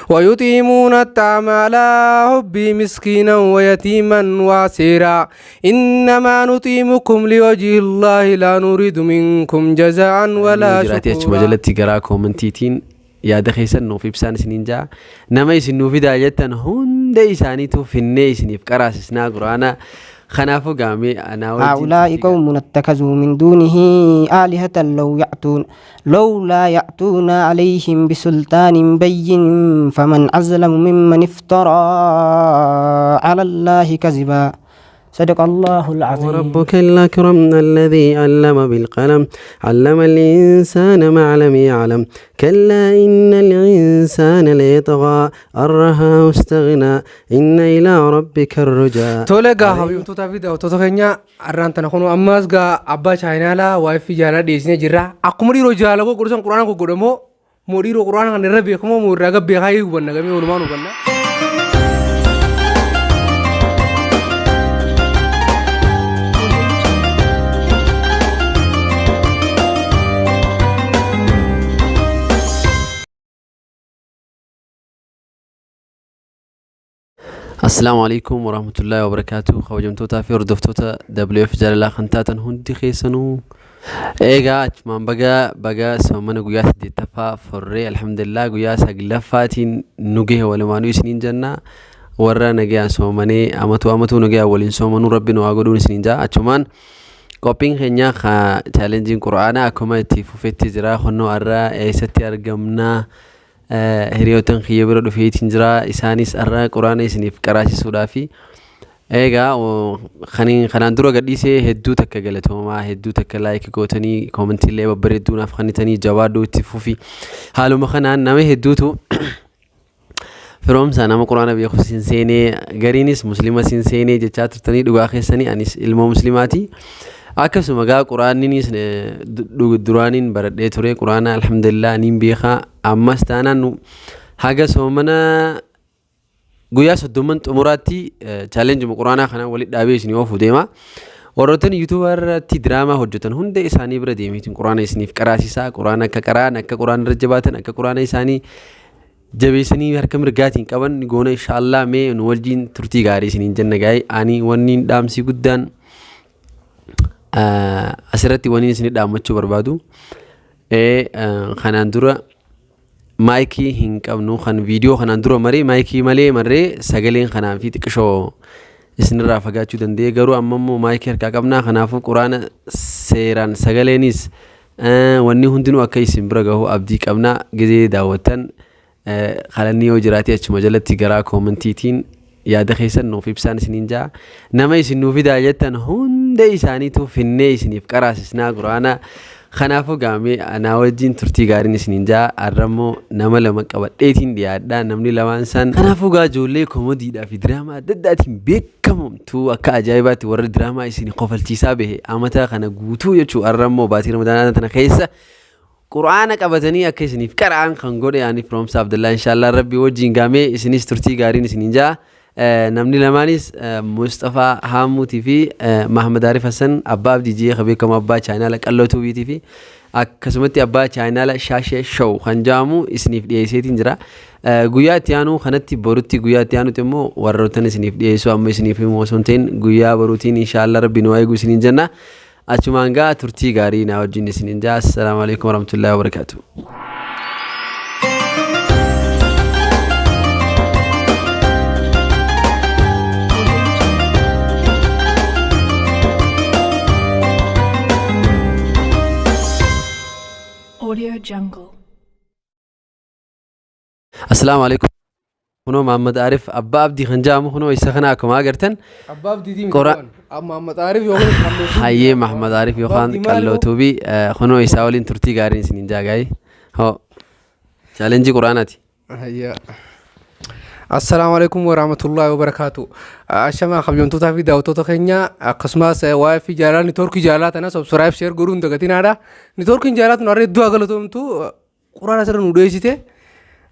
ويطعمون الطعام على حبه مسكينا ويتيما واسيرا إنما نطعمكم لوجه الله لا نريد منكم جزاء ولا Yoo jiraate achuma شكورا. Jalatti garaa commentiitiin yaada keessan nuuf ibsaan isiniin jaa. Nama isin nuuf fidaa jettan hunda isaaniitu finnee isiniif qaraasisnaa quraana. Kanaafuu gaamee anaa wajjin هؤلاء turtii gaarii. قوم اتخذوا من دونه آلهة لولا يأتون عليهم بسلطان بين فمن أظلم ممن افترى على الله كذبا. صدق الله العظيم. وربك الأكرم الذي علم بالقلم علم الإنسان ما لم يعلم كلا إن الإنسان ليطغى أن رآه استغنى إن إلى ربك الرجعى. Tole gaa, habibtootaa fi daawwattoota keenya, har'aan tana kun ammas gaa abbaa channelaa waa'ee jaalala dhiyeessinee jirra. Akkuma dhiiroo jaalala godhusan quraana godhamoo moo dhiiroo quraana kan irra beekamoo moo irraa gabbeekaa hubanna gamee walumaan hubanna. Assalaamu alaikum warahmatullaahi wabarakaatu. Kabajamtootaa fi hordoftoota WF jaalalaa kan taatan hundi keessanuu, eegaa achumaan baga baga soomana guyyaa 8ffaa forree, alhamdulillah, guyyaa 9ffaatiin nu gahe walumaanuu isiniin jenna. Warra nagayaan soomanee amatu amatu nagayaan waliin soomanuu rabbi nu haa godhuun isiniin jaa. Achumaan qophiin keenya challengeiin qura'aanaa akkuma itti fufetti jira. Kunnoo har'a eessatti argamnaa? Hiriyootan kiyya bira dhufeetiin jira. Isaanis har'a quraana isiniif qaraasisuudhaafi. Egaa kanaan dura gadhiisee hedduu takka galatoomaa, hedduu takka like gootanii, commentiillee babbareedduu naaf kennitanii, jabaadhuu, itti fufi, haaluma kanaan nama hedduutu firoomsa nama quraana beeku sin seenee, gariinis muslima sin seenee jechaa turtanii. Dhugaa keessanii, anis ilma muslimaati. Akkasuma gaa quraanninis duraaniin baradhee ture. Quraana alhamdulillah niin beekaa. Ammas taanaan nu haga soomana guyyaa 30n xumuraatti challengeuma quraanaa kana walitti dhaabee isinii oofuu deema. Warroottan YouTubea irratti diraamaa hojjetan hunda isaanii bira deemeetiin quraana isiniif qaraasisaa. Quraana akka qaraan, akka quraana irra jabaatan, akka quraana isaanii jabeessanii harka mirgaatiin qaban goona inshaallah. Mee nu wajjin turtii gaarii isiniin jenna. Gaa'ee ani wanni dhaamsi guddaan asirratti wanni isin dhaammachuu barbaadu, kanaan dura micii hin qabnu. Kan viidiyoo kanaan dura maree micii malee marree sagaleen kanaa fi xiqqishoo isinirraa fagaachuu danda'e. Garuu amma immoo micii harkaa qabnaa. Kanaafuu quraana seeraan sagaleenis wanni hundinuu akka isin bira gahu abdii qabnaa. Gizee daawwattan kalanni yoo jiraate achuma jalatti garaa commentiitiin yaada keessan nuuf ibsaan isiniin jaa. Nama isin nuuf fidaa jettan hunda isaaniitu finnee isiniif qaraasisnaa quraana. Kanaafuu gaamee anaa wajjin turtii gaariin isiniin jaa. Har'ammoo nama lama qabadheetiin dhiyaadha. Namni lamaan san kanaafuu gaa ijoollee comedydhaa fi diraamaa adda addaatiin beekamtu, akka ajaa'ibaatti warra diraamaa isin kofalchiisaa bahe amata kana guutuu jechuu. Har'ammoo baatii ramadaanaa tana keessa quraana qabatanii akka isiniif qara'an kan godhe ani Firoomsa Abdullaa inshaallah rabbi wajjin gaamee isinis turtii gaariin isiniin jaa. Namni lamaanis Mustafaa Haamuutii fi Mahamad Arif Hassan Abbaa Abdii Jiyee kan beekamu, abbaa channela Qalloo Tuubiitii fi akkasumatti abbaa channela Shaashee Show kan jedhamu isiniif dhiyeesseetiin jira. Guyyaa itti aanu kanatti, borutti, guyyaa itti aanutti immoo warroottan isiniif dhiyeessu amma isiniif himu osoo hin ta'in guyyaa boruutiin inshaallah rabbi nu eegu isiniin jenna. Achumaan gaa turtii gaarii naa wajjin isiniin jaa. Assalaamu alaikum warahmatullahi wabarakatuh. Audio Jungle. Assalaamu alaikum. Kunoo Mahammad Arif Abbaa Abdii kan jedhamu kunoo isa kana akkuma agartan. Abbaa Abdiitii miti. Mahammad Arif yookaan Hayyee, Mahammad Arif yookaan Abdii maali? Qalloo Tuubii kunoo isaa waliin turtii gaariin isiniin jaagaa'ee. Hoo, challenge quraanaati. Hayya. Assalaamu alaikum warahmatullahi wabarakaatu. Ashamaa kabajamtootaa fi daawwattoota keenya, akkasumas waa'ee fi jaalala networkii jaalalaa tana subscribe, share godhuun dagatinaadha. Networkiin jaalalaa tun har'a hedduu haa galatoomtu, quraana asirra nu dheessite.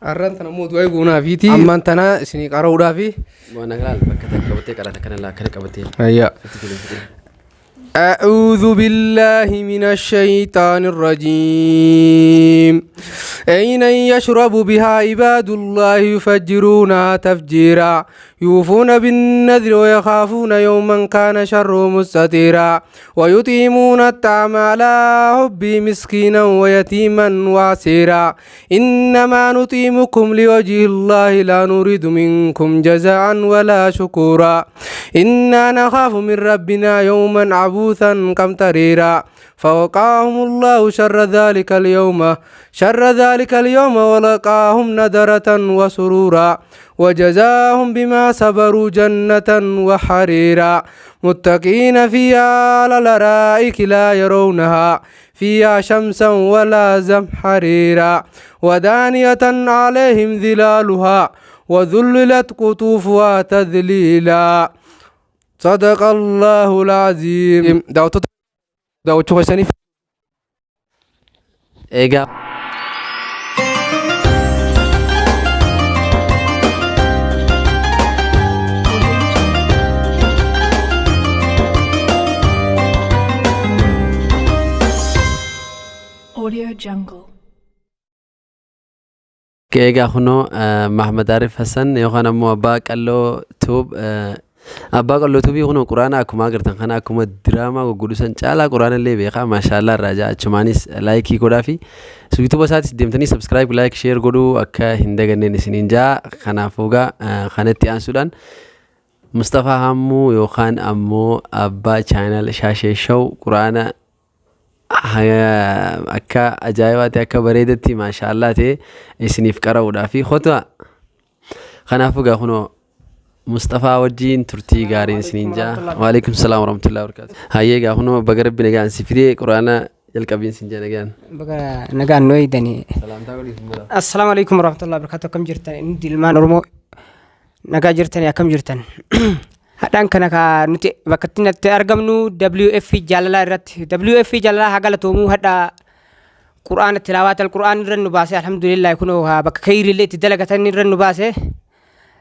Har'aan tana immoo du'aa goonaa fiiti. Ammaan tana isinii qara'uudhaafi. Waan laal, bakka takka qabattee qarata kana laa, akkana qabattee. Hayya. Itti tole. أعوذ بالله من الشيطان الرجيم. عينا يشرب بها عباد الله يفجرونها تفجيرا. يوفون بالنذر ويخافون يوما كان شره مستطيرا. ويطعمون الطعام على حبه مسكينا ويتيما وأسيرا. إنما نطعمكم لوجه الله لا نريد منكم جزاء ولا شكورا. إنا نخاف من ربنا يوما عبوسا قمطريرا. فوقاهم الله شر ذلك اليوم ولقاهم نضرة وسرورا وجزاهم بما صبروا جنة وحريرا. متكئين فيها على الأرائك لا يرونها فيها شمسا ولا زمهريرا. ودانية عليهم ظلالها وذللت قطوفها تذليلا. صدق الله العظيم. Daawwachuu keessaniif Egaa Audio Jungle. Egaa kunoo Mahamad Arif Hassan yookaan ammoo Abbaa Qalloo Tube, Abbaa Qalloo Tuubii, kunoo quraana akkuma agartan kana akkuma diraamaa guggudu san caalaa quraana illee beekaa, maashaallah irraa jaa. Achumaanis like godhaa fi YouTube isaatis deemtanii subscribe, like, share godhuu akka hin daganneen isiniin jaa. Kanaafuu gaa kanatti aansuudhaan Mustafaa Hammuu yookaan ammoo abbaa channel Shaashee Show quraana akka ajaa'ibaatti, akka bareedatti, maashaallah ta'e isiniif qara'uudhaa fi kota. Kanaafuu gaa kunoo Mustafaa wajjin turtii gaariin isiniin jaa. Waalaikum salaam warahmatullahi wabarakatuh. Hayyee, gaa kunoo baga rabbi nagaan si fidee, quraana jalqabiin sin jaa nagaan. Baga nagaan nu eegdanii. Salaamtaa godhiif mala. Assalaamu alaikum warahmatullahi wabarakatuh. Akkam jirtan? Nuti ilmaan Oromoo nagaa jirtanii? Akkam jirtan? Hadhaan kana ka nuti bakka itti natti argamnu WF Jaalalaa irratti. WF Jaalalaa haa galatoomuu, hadha Qur'aana tilaawaat al-Qur'aan irra nu baase. Alhamdulillah, kunoo haa bakka khayriillee itti dalagatan irra nu baase.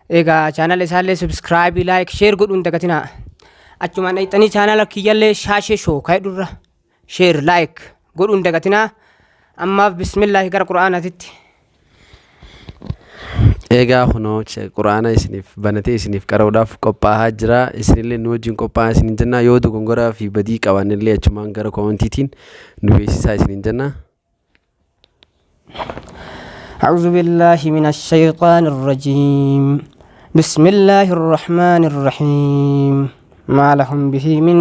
Egaa channel isaallee subscribe, like, share godhuun dagatinaa. Achumaan dhaqxanii channel kiyyallee Shaashee Show ka'edhurra share, like godhuun dagatinaa. Ammaaf bismillaahi, gara Qur'aanaatitti. Egaa kunoo quraana isiniif banatee isiniif qara'uudhaaf qophaa'aa jira. Isinillee nu wajjin qophaa'aa isiniin jenna. Yoo dogongoraa fi badii qabaannillee achumaan gara commentiitiin nu beeksisaa isiniin jenna. أعوذ بالله من الشيطان الرجيم. بسم الله الرحمن الرحيم. ما لهم به من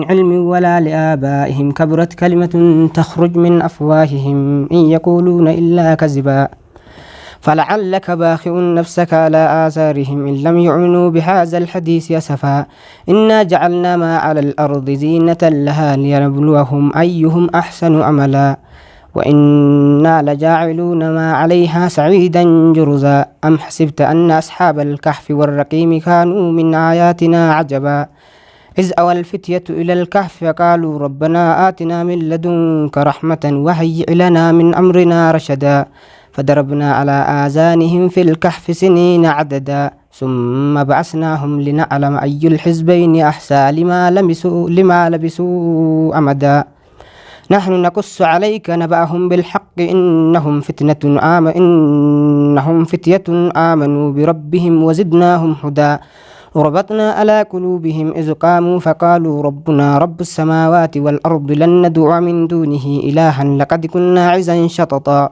علم ولا لآبائهم. كبرت كلمة تخرج من أفواههم. إن يقولون إلا كذبا. فلعلك باخع نفسك على آثارهم إن لم يؤمنوا بهذا الحديث أسفا. إنا جعلنا ما على الأرض زينة لها لنبلوهم أيهم أحسن عملا وإنا لجاعلون ما عليها صعيدا جرزا. أم حسبت أن أصحاب الكهف والرقيم كانوا من آياتنا عجبا. إذ أوى الفتية إلى الكهف فقالوا ربنا آتنا من لدنك رحمة وهيئ لنا من أمرنا رشدا. فضربنا على آذانهم في الكهف سنين عددا ثم بعثناهم لنعلم أي الحزبين أحصى لما لبثوا أمدا. نحن نقص عليك نبأهم بالحق إنهم فتية آمنوا بربهم وزدناهم هدى. وربطنا على قلوبهم إذ قاموا فقالوا ربنا رب السماوات والأرض لن ندعو من دونه إلها لقد قلنا إذا شططا.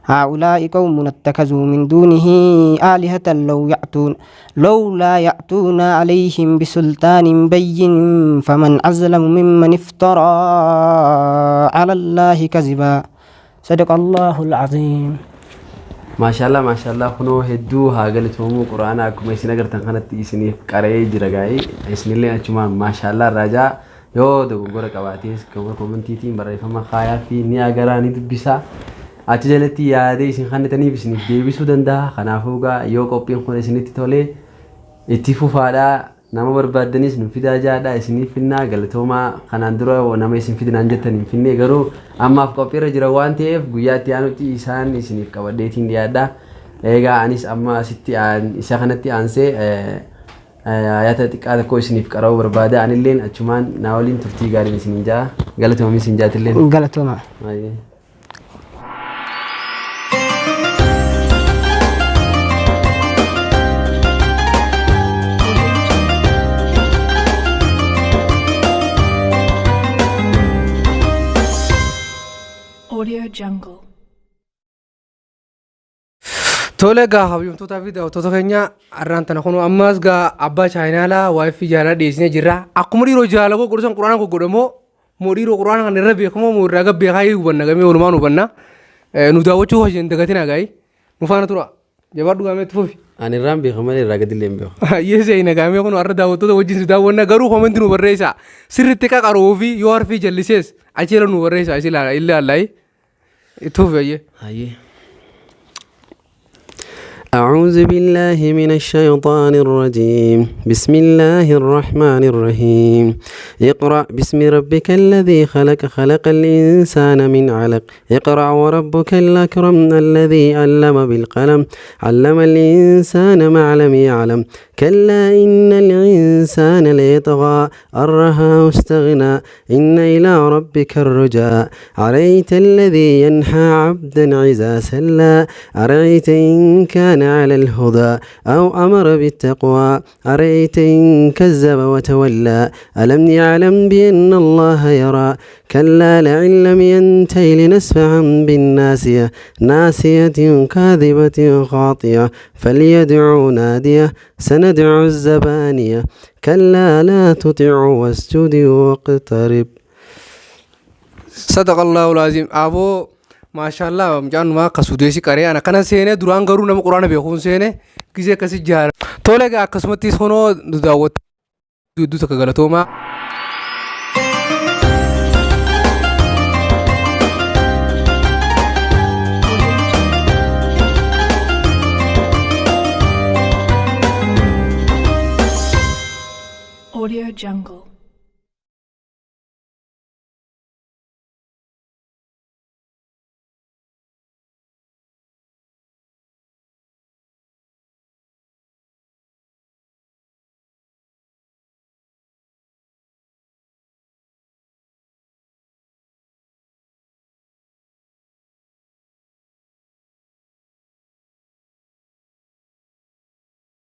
هؤلاء قوم اتخذوا من دونه آلهة لولا يأتون عليهم بسلطان بين. فمن أظلم ممن افترى على الله كذبا. صدق الله العظيم. Maashaallah, maashaallah, kunoo hedduu haa galatoomuu. Quraana akkuma isin agartan kanatti isiniif qara'ee jira gaa'ee. Isinillee achumaan maashaallah raajaa, yoo dogoggora qabaatees gama commentiitiin barreeffama kaayaa fi ni agaraa, ni dubbisaa. Achi jalatti yaadee isin kannitaniif isiniif deebisuu danda'a. Kanaafuu gaa yoo qophiin kun isinitti tolee itti fufaadhaa, nama barbaaddanis nu fidaa jaadhaa, isiniif finnaa. Galatoomaa. Kanaan dura nama isin fidinaan jettan hin finne, garuu ammaaf qophiirra jira waan ta'eef guyyaa itti aanutti isaan isiniif qabadheetiin dhiyaadha. Egaa anis amma asitti isa kanatti aansee Ayata xiqqaa tokko isiniif qara'uu barbaada. Anilleen achumaan naa waliin turtii gaariin isiniin ja'a. Galatoomi isin jaatilleen. Galatooma. Baay'ee. Audio Jungle. Tole gaa kabajamtootaa fi daawwattoota keenya har'aan tana kun ammas gaa abbaa chaayinaalaa waayifii jaalala dhiyeessinee jirra. Akkuma dhiiroo jaalala godhu quraana godhamoo moo dhiiroo quraana kan irra beekamoo moo irraa gad beekaa hubanna gamee walumaan hubanna. Nu daawwachuu hojii hin dagatinaa gaa'ii. Nu faana tura. Jabaadhu gaamee itti fufi. Ani irraan beeka malee irraa gadillee hin beeku. Yeesee hin gaamee kun har'a daawwattoota wajjin si daawwanna garuu koomenti nu barreessa. Sirriitti qaqaruu fi yoo harfii jallisees achiira nu barreessa isin ilaallaayi. Itti fufi ayyee. Hayyee. أعوذ بالله من الشيطان الرجيم بسم الله الرحمن الرحيم اقرأ باسم ربك الذي خلق خلق الإنسان من علق اقرأ وربك الأكرم الذي علم بالقلم علم الإنسان ما لم يعلم كلا إن الإنسان ليطغى أن رآه استغنى إن إلى ربك الرجاء أرأيت الذي ينهى عبدا إذا سلى أرأيت إن كان على الهدى أو أمر بالتقوى أرأيت إن كذب وتولى ألم يعلم بأن الله يرى كلا لئن لم ينته لنسفعا بالناسية ناسية كاذبة خاطئة فليدع ناديه سندع الزبانية كلا لا تطعه واسجد واقترب. Sadaqa Allahu laazim. Aboo maashaallah mucaan numaa akka suudeessi qaree ana kana seenee duraan garuu nama quraana beekuun seene gisee akkasi jaala. Tole egaa akkasumattis kunoo nu daawwattu hedduu takka galatoomaa. Audio Jungle.